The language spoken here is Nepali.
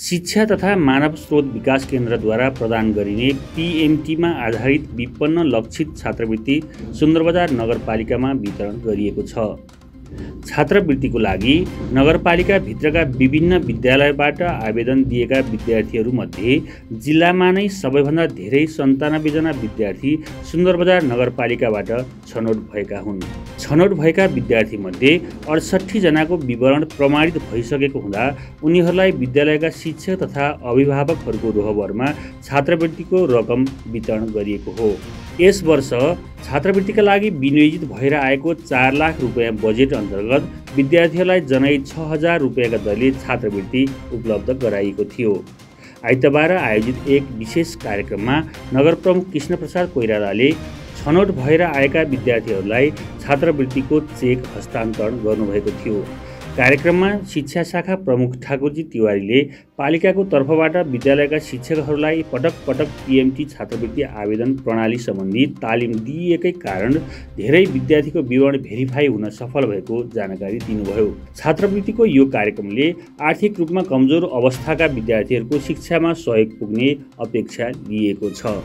शिक्षा तथा मानव स्रोत विकास केन्द्रद्वारा प्रदान गरिने पीएमटीमा आधारित विपन्न लक्षित छात्रवृत्ति सुन्दरबजार नगरपालिकामा वितरण गरिएको छ। छात्रवृत्तिको लागि नगरपालिका भित्रका विभिन्न विद्यालयबाट आवेदन दिएका विद्यार्थीहरूमध्ये जिल्लामा नै सबैभन्दा धेरै 97 जना विद्यार्थी सुन्दरबजार नगरपालिकाबाट छनौट भएका हुन्। छनौट भएका विद्यार्थीमध्ये 68 जनाको विवरण प्रमाणित भइसकेको हुँदा उनीहरूलाई विद्यालयका शिक्षक तथा अभिभावकहरूको रोहबरमा छात्रवृत्तिको रकम वितरण गरिएको हो। यस वर्ष छात्रवृत्तिका लागि विनियोजित भएर आएको 4 लाख रुपैयाँ बजेट अन्तर्गत विद्यार्थीहरूलाई जनै 6000 रुपैयाँका दरले छात्रवृत्ति उपलब्ध गराइएको थियो। आइतबार आयोजित एक विशेष कार्यक्रममा नगर प्रमुख कृष्णप्रसाद कोइरालाले छनौट भएर आएका विद्यार्थीहरूलाई छात्रवृत्तिको चेक हस्तान्तरण गर्नुभएको थियो। कार्यक्रममा शिक्षा शाखा प्रमुख ठाकुरजी तिवारीले पालिकाको तर्फबाट विद्यालयका शिक्षकहरूलाई पटक पटक पीएमटी छात्रवृत्ति आवेदन प्रणाली सम्बन्धी तालिम दिएकै कारण धेरै विद्यार्थीको विवरण भेरिफाई हुन सफल भएको जानकारी दिनुभयो। छात्रवृत्तिको यो कार्यक्रमले आर्थिक रूपमा कमजोर अवस्थाका विद्यार्थीहरूको शिक्षामा सहयोग पुग्ने अपेक्षा लिएको छ।